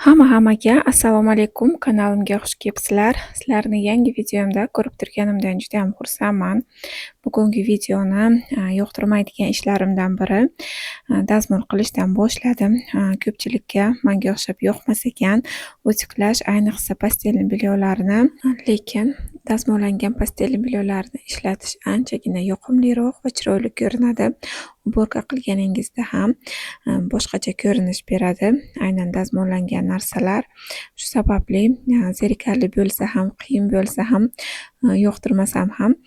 Hamma hammaga assalomu alaykum, kanalimga xush kelibsizlar. Sizlarni yangi videomda ko'rib turganimdan juda ham xursandman. Bugungi videoni yoqtirmaydigan ishlarimdan biri dazmol qilishdan boshladim. Ko'pchilikka manga o'xshab yoqmas ekan utyuklash, ayniqsa постельный бельё larni, lekin dazmollangan постельный бельё larni ishlatish anchagina yoqimliroq va chiroyli ko'rinadi. Уборка qilganingizda ham boshqacha ko'rinish beradi aynan dazmollangan narsalar. Shu sababli zerikarli bo'lsa ham, qiyin bo'lsa ham, yoqtirmasam ham,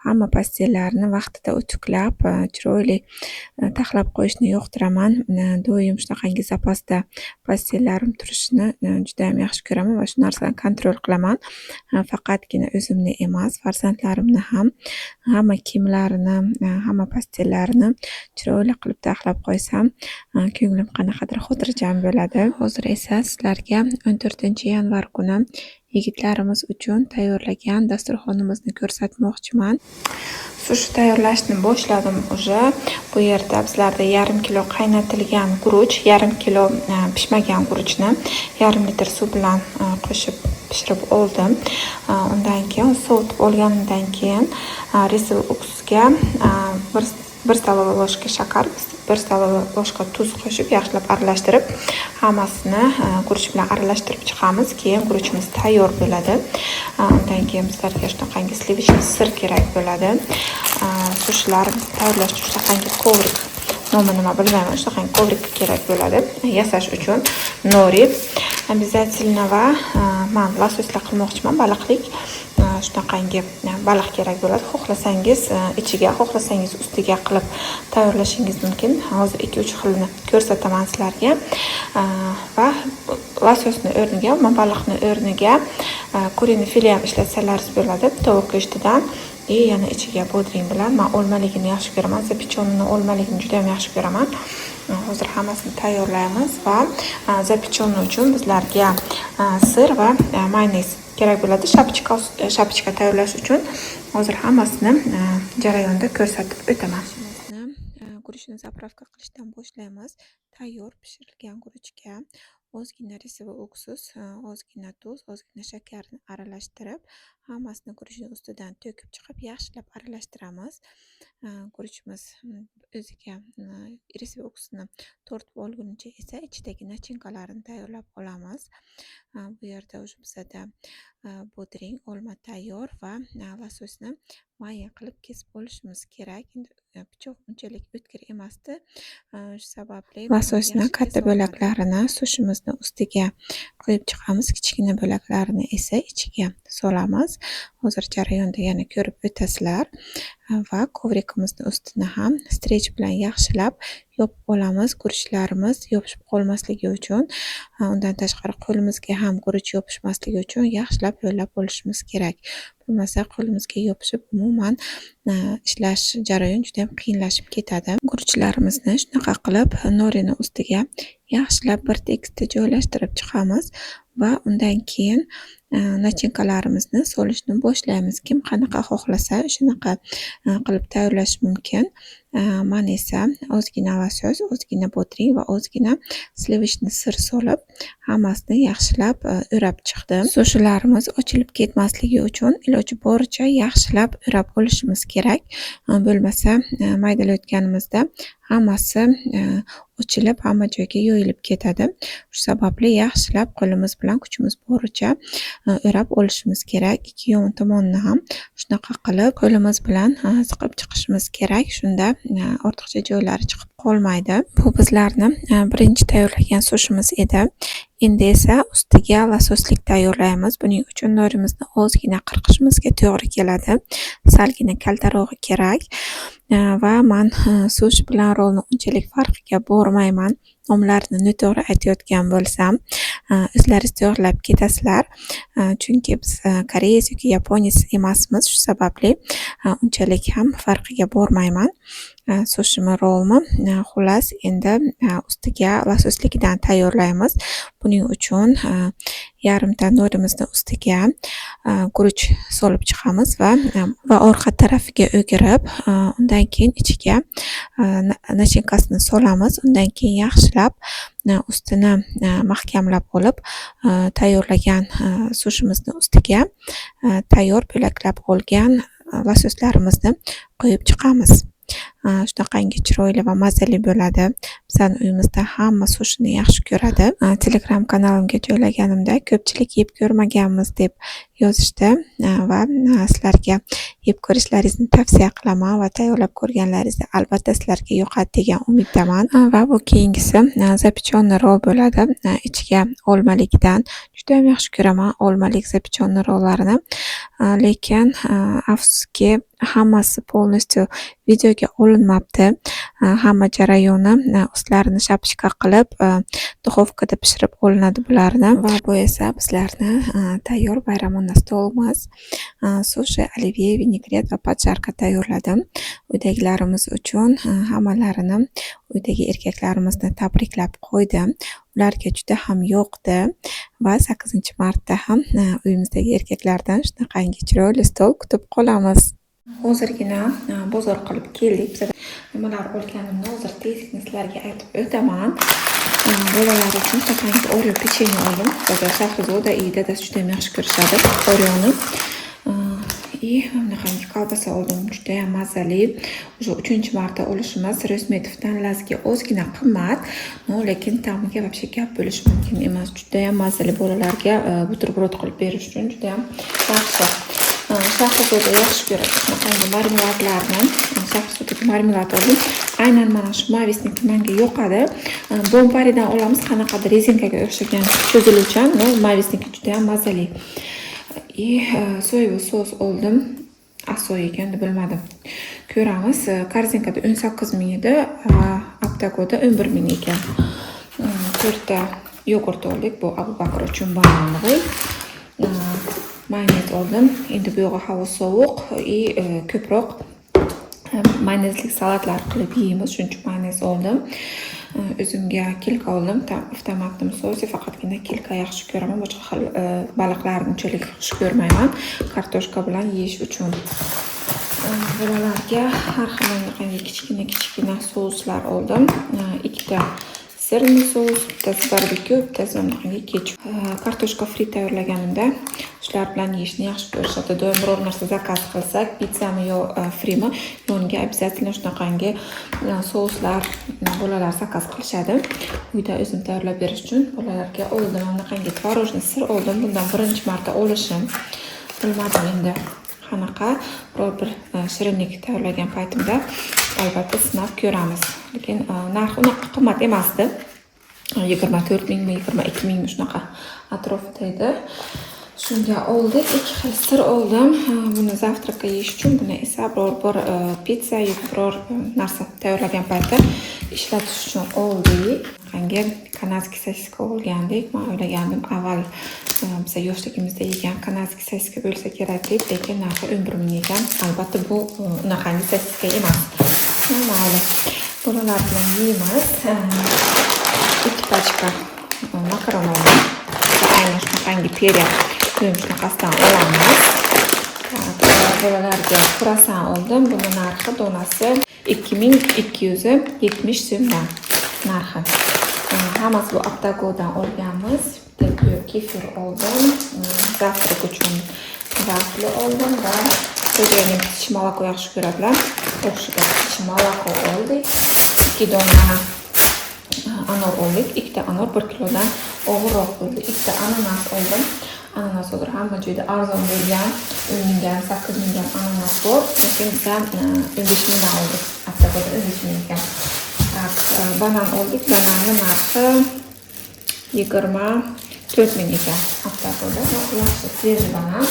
hamma постель larni vaqtida utyuklab, chiroyli taxlab qo'yishni yoqtiraman. Doim shunaqangi zapasda постель larim turishini judayam yaxshi ko'raman va shu narsani контроль qilaman. Faqatgina o'zimni emas, farzandlarimni ham hamma kiyimlarini, hamma постель larini chiroyli qilib taxlab qo'ysam, ko'nglim qanaqadir xotirjam bo'ladi. Hozir esa sizlarga 14-yanvar kuni yigitlarimiz uchun tayyorlagan dasturxonimizni ko'rsatmoqchiman. Sushi tayyorlashni boshladim уже. Bu yerda bizlarda yarim kilo qaynatilgan guruch, yarim kilo pishmagan guruchni yarim litr suv bilan qo'shib pishirib oldim. Undan keyin sovutib olganimdan keyin рисовый уксус ga bir столовая ложка shakar, 1 столовая ложка tuz qo'shib, yaxshilab aralashtirib, hammasini guruch bilan aralashtirib chiqamiz. Keyin guruchimiz tayyor bo'ladi. Undan keyin bizlarga shunaqangi сливочный сыр kerak bo'ladi. Sushilarimizni tayyorlash uchun shunaqangi коврик, nomi nima bilmayman, shunaqangi коврик kerak bo'ladi yasash uchun. Nori обязательно va man lososlar qilmoqchiman baliqlik. Shunaqangi baliq kerak bo'ladi. Xohlasangiz ichiga, xohlasangiz ustiga qilib tayyorlashingiz mumkin. Hozir ikki uch xilini ko'rsataman sizlarga. Va lososni o'rniga, umuman baliqni o'rniga куриный филе ham ishlatsalaringiz bo'ladi tovuq go'shtidan. И yana ichiga bodring bilan man olmaligini yaxshi ko'raman, запеченный olmaligini juda ham yaxshi ko'raman. Hozir hammasini tayyorlaymiz va запеченный uchun bizlarga сыр va mayonez kerak bo'ladi шапочка tayyorlash uchun. Hozir hammasini jarayonda ko'rsatib o'taman. Guruchni заправка qilishdan boshlaymiz. Tayyor pishirilgan guruchga ozgina рисовый уксус, ozgina tuz, ozgina shakarni aralashtirib, hammasini guruchni ustidan to'kib chiqib, yaxshilab aralashtiramiz. Guruchimiz o'ziga рисовый уксус ni tortib olgunicha esa ichidagi начинка larini tayyorlab olamiz. Bu yerda уже bizada bodring, olma tayyor va lososni mayin qilib kesib olishimiz kerak. Endi pichoq unchalik o'tkir emasdi, shu sababli lososni katta bo'laklarini sushimizni ustiga qo'yib chiqamiz, kichkina bo'laklarini esa ichiga solamiz. Hozir jarayonda yana ko'rib o'tasizlar. Va коврик imizni ustini ham стрейч bilan yaxshilab yopib olamiz, guruchlarimiz yopishib qolmasligi uchun. Undan tashqari qo'limizga ham guruch yopishmasligi uchun yaxshilab yo'llab olishimiz kerak. Bo'lmasa qo'limizga yopishib, umuman ishlash jarayon juda ham qiyinlashib ketadi. Guruchlarimizni shunaqa qilib norini ustiga yaxshilab bir tekisda joylashtirib chiqamiz va undan keyin начинка larimizni solishni boshlaymiz. Kim qanaqa xohlasa, shunaqa qilib tayyorlash mumkin. Man esa ozgina losos, ozgina bodring va ozgina сливочный сыр solib, hammasini yaxshilab o'rab chiqdim. Sushilarimiz ochilib ketmasligi uchun iloji boricha yaxshilab o'rab olishimiz kerak. Bo'lmasa maydalayotganimizda hammasi ochilib, hamma joyga yoyilib ketadi. Shu sababli yaxshilab qo'limiz bilan kuchimiz boricha o'rab olishimiz kerak. Ikki yon tomonini ham shunaqa qilib qo'limiz bilan siqib chiqishimiz kerak. Shunda ortiqcha joylari chiqib qolmaydi. Bu bizlarni birinchi tayyorlagan sushimiz edi. Endi esa ustiga lososlik tayyorlaymiz. Buning uchun norimizni ozgina qirqishimizga to'g'ri keladi. Salgina kaltarog'i kerak. Va man sushi bilan rolni unchalik farqiga bormayman. Nomlarini noto'g'ri aytayotgan bo'lsam, o'zlaringiz to'g'rilab ketasizlar. Chunki biz koreys yoki yaponец emasmiz. Shu sababli unchalik ham farqiga bormayman. Sushimi, rollmi. Xullas, endi ustiga lososligidan tayyorlaymiz. Buning uchun Yarimta norimizni ustiga guruch solib chiqamiz va orqa tarafiga o'girib, undan keyin ichiga начинка sini solamiz. Undan keyin yaxshilab ustini mahkamlab olib, tayyorlagan sushimizni ustiga tayyor bo'laklab olgan lososlarimizni qo'yib chiqamiz. Shunaqangi chiroyli va mazali bo'ladi. Bizani uyimizda hamma sushini yaxshi ko'radi. Telegram kanalimga joylaganimda ko'pchilik yeb ko'rmaganmiz deb yozishdi va sizlarga yeb ko'rishlaringizni tavsiya qilaman va tayyorlab ko'rganlaringizda albatta sizlarga yoqadi degan umiddaman. Va bu keyingisi запеченный ролл bo'ladi. Ichiga olmalikdan judayam yaxshi ko'raman olmalik запеченный rollarini. Lekin afsuski, hammasi полностью videoga olinmabdi. Hamma jarayoni, ustlarini шапочка qilib, духовка da pishirib olinadi bularni. Va bu esa bizlarni tayyor bayramona stolimiz. Sushi, olivye, vinegret va поджарка tayyorladim. Uydagilarimiz uchun hammalarini, uydagi erkaklarimizni tabriklab qo'ydim. Ularga juda ham yoqdi va 8-martda ham uyimizdagi erkaklardan shunaqangi chiroyli stol kutib qolamiz. Hozirgina bozor qilib keldik. Bizada nimalar olganimni hozir tezlikni sizlarga aytib o'taman. Bolalar uchun shunaqangi Oreo pechenye oldim. Hozir Shahrizoda и dadasi judayam yaxshi ko'rishadi Oreoni. И bunaqangi kolbasa oldim. Judayam mazali. Уже uchinchi marta olishimiz. Ro'zmetovdan Lazgi ozgina qimmat, но lekin ta'miga вообще gap bo'lishi mumkin emas. Judayam mazali, bolalarga buterbrod qilib berish uchun judayam yaxshi. Shahrizoda yaxshi ko'radi shunaqangi marmeladlarni. Shahrizodaga marmelad oldim. Aynan mana shu Mavisniki menga yoqadi. Bomparidan olamiz, qanaqadir rezinkaga o'xshagan cho'ziluvchan, но Mavisniki judayam mazali. И соевый sous oldim. Asoy ekan, bilmadim. Ko'ramiz. Korzinkada 18 ming edi, Aptagoda 11 ming ekan. To'rtta yogurt oldik. Bu Abu Bakr uchun банановый. Mayonez oldim. Endi bu yog'i havo sovuq и ko'proq mayonezli salatlar qilib yeymiz. Shuning uchun mayonez oldim. O'zimga килька oldim. В томатном соусе, faqatgina килька yaxshi ko'raman. Boshqa xil baliqlarni unchalik yaxshi ko'rmayman. Kartoshka bilan yeyish uchun. Bolalarga har xil bunaqangi kichkina-kichkina souslar oldim. Ikkita сырный sous, bittasi barbekyu, bittasi bunaqangi ketchup. Kartoshka fri tayyorlaganimda shular bilan yeyishni yaxshi ko'rishadi. Doim biror narsa zakaz qilsak, pitssami yo frimi, yoniga обязательно shunaqangi souslar bolalar zakaz qilishadi. Uyda o'zim tayyorlab berish uchun bolalarga oldim. Bunaqangi творожный сыр oldim. Bundan birinchi marta olishim. Bilmadim endi qanaqa. Biror bir shirinlik tayyorlagan paytimda albatta sinab ko'ramiz. Lekin narxi unaqa qimmat emasdi. 24 mingmi, 22 mingmi, shunaqa atrofida edi. Shunga oldik. Ikki xil сыр oldim. Buni завтрак ka yeyish uchun, buni esa biror bir pitsa yoki biror narsa tayyorlagan paytda ishlatish uchun oldik. Qangi канадский sosiska olgandik. Men o'ylagandim, avval biza yoshligimizda yegan канадский sosiska bo'lsa kerak deb, lekin narxi 11 ming ekan. Albatta bu unaqangi sosiska emas. Mayli. Bolalar bilan yeymiz. Ikki pachka makaron oldim. Aynan shunaqangi Perya, doim shunaqasidan olamiz. Bolalarga kruassan oldim. Buni narxi donasi 2270 so'mdan narxi. Hammasi bu Aptagodan olganmiz. Bitta kefir oldim. Завтрак uchun vafli oldim va xo'jayinim птичье молоко yaxshi ko'radilar. O'xshiga птичье молоко oldik. Ikki dona anor oldik. Ikkita anor 1 kilodan og'irroq bo'ldi. Ikkita ananas oldim. Ananas hozir hamma joyda arzon bo'lgan. 10 mingga, 8 mingga ananas bor. Lekin biza 15 mingdan oldik. Aptagoda 15 ming ekan. Так, banan oldik. Bananni narxi 24 ming ekan Aptagoda. Yaxshi, свежий banan.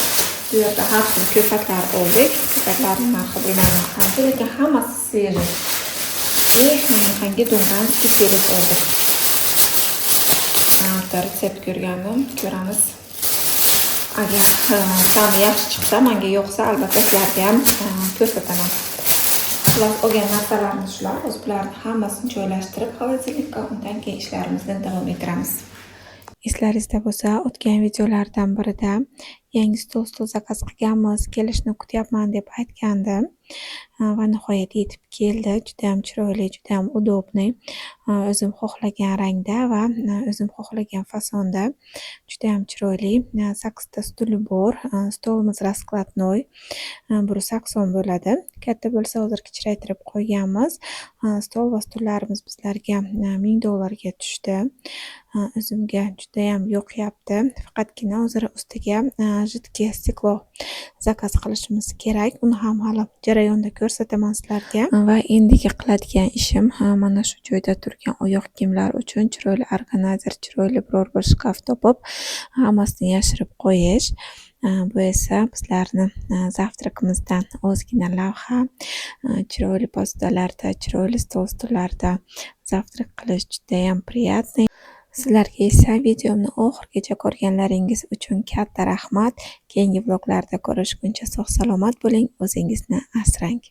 Bu yerda har xil ko'katlar oldik. Ko'katlarning narxi bilmayman qancha, lekin hammasi свежий. И bunaqangi дунганский перец oldik. Bitta retsept ko'rgandim, ko'ramiz. Agar ta'mi yaxshi chiqsa, menga yoqsa, albatta sizlarga ham ko'rsataman. Xullas, olgan narsalarimiz shular. Hozir bularni hammasini joylashtirib холодильник ka, undan keyin ishlarimizni davom ettiramiz. Eslaringizda bo'lsa, o'tgan videolardan birida yangi stol-stul zakaz qilganmiz, kelishini kutyapman deb aytgandim. Va nihoyat yetib keldi. Judayam chiroyli, judayam удобный. O'zim xohlagan rangda va o'zim xohlagan fasonda. Judayam chiroyli. Sakkizta stuli bor. Stolimiz раскладной. 180 bo'ladi. Katta bo'lsa, hozir kichraytirib qo'yganmiz. Stol va stullarimiz bizlarga 1000 dollarga tushdi. O'zimga judayam yoqyapti. Faqatgina hozir ustiga жидкий стекло zakaz qilishimiz kerak. Uni ham hali jarayonda ko'rsataman sizlarga. Va endigi qiladigan ishim, mana shu joyda turgan oyoq kiyimlar uchun chiroyli органайзер, chiroyli biror bir shkaf topib, hammasini yashirib qo'yish. Bu esa bizlarni завтрак imizdan ozgina lavha. Chiroyli посуда larda, chiroyli stol stullarda завтрак qilish judayam приятный. Sizlarga esa videomni oxirigacha ko'rganlaringiz uchun katta rahmat. Keyingi vloglarda ko'rishguncha sog' salomat bo'ling, o'zingizni asrang.